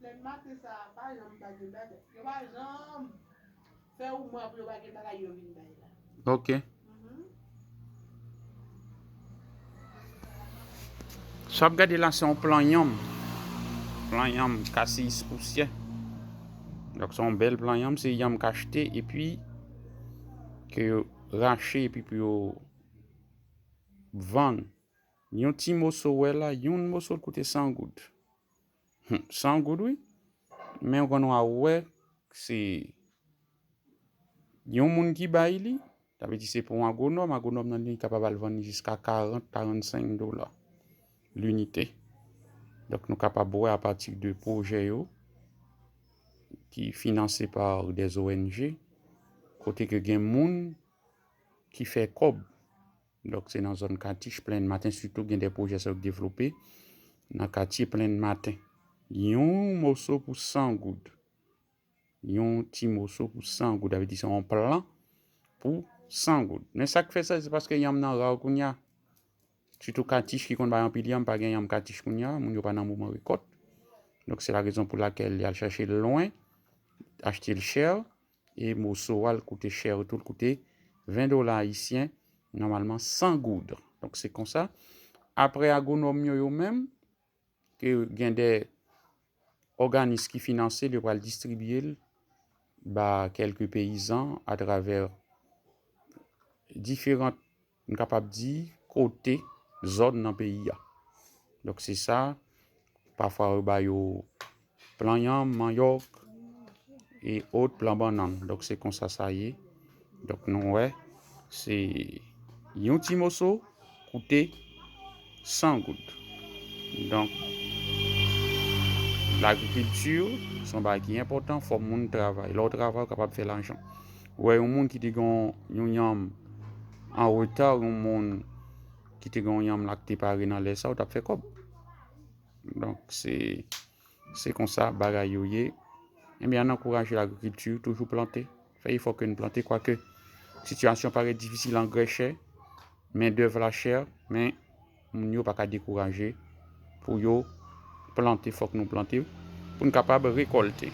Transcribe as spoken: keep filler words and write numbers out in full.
Plèn maten sa a, pa janm pa gen bagay. Yo pa janm fè ou mwen pou yo pa gen bagay yo vin bay la. Ok. Sa w ap gade la, se yon plan yanm. Plan yanm kaseyis pousyè. Donk, se yon bèl plan yanm, se yanm k achte epi ke yo rache epi pou yo vann. Yon ti moso, wè la, yon moso l koute san goud. Hmm, san goud, wi. Men ou konn wè, se yon moun ki bay li, sa vle di se pou yon agwonòm, agwonòm nan li kapab al vann li jiska karant, karannsenk dola linite. Donk, nou kapab wè apati de pwojè yo ki finanse pa des O N G, kote ke gen moun ki fè kòb. Donk, se nan zòn Katich, Plenn Maten, sitou gen de pwojè sa yo k devlope nan katye Plenn Maten. Yon moso pou san goud. Yon ti moso pou san goud. Sa vle di se yon plan pou san goud. Men sa k fè sa, se paske yanm nan ra kounye a. Sitou Katich ki konn bay anpil yanm, pa gen yanm Katich kounye a, moun yo pa nan moman rekòt. Donk, se la rezon pou lakèl li al chache l lwen, achte l chè, e moso a l koute chè tou, l koute ven dola ayisyen, nòmalman san goud. Donk, se konsa. Apre, agwonòm yo, yo menm, ke gen de òganis ki finanse l, yo pral distribye l ba kèlke peyizan atravè diferan, m kapab di, kote, zòn nan peyi a. Donk, se sa, pafwa yo ba yo plan yanm, manyòk, e ot, plan bannann. Donk, se konsa sa ye. Donk, nou wè, se yon ti moso koute san goud. Donk, lagrikilti, se yon bagay ki enpòtan, fò moun travay. Lè w travay, ou kapab fè lajan. Ou wè yon moun ki te gen yon yanm an reta, yon moun ki te gen yon yanm la ki te pare nan lè sa, ou t ap fè kòb. Donk, se, se konsa bagay yo ye. Ebyen, ann ankouraje lagrikilti, toujou plante. Fè efò ke n plante, kwake sitiyasyon parèt difisil, angrè chè, mendèv la chè, men moun yo pa ka dekouraje pou yo plante, fòk nou plante pou n kapab rekòlte.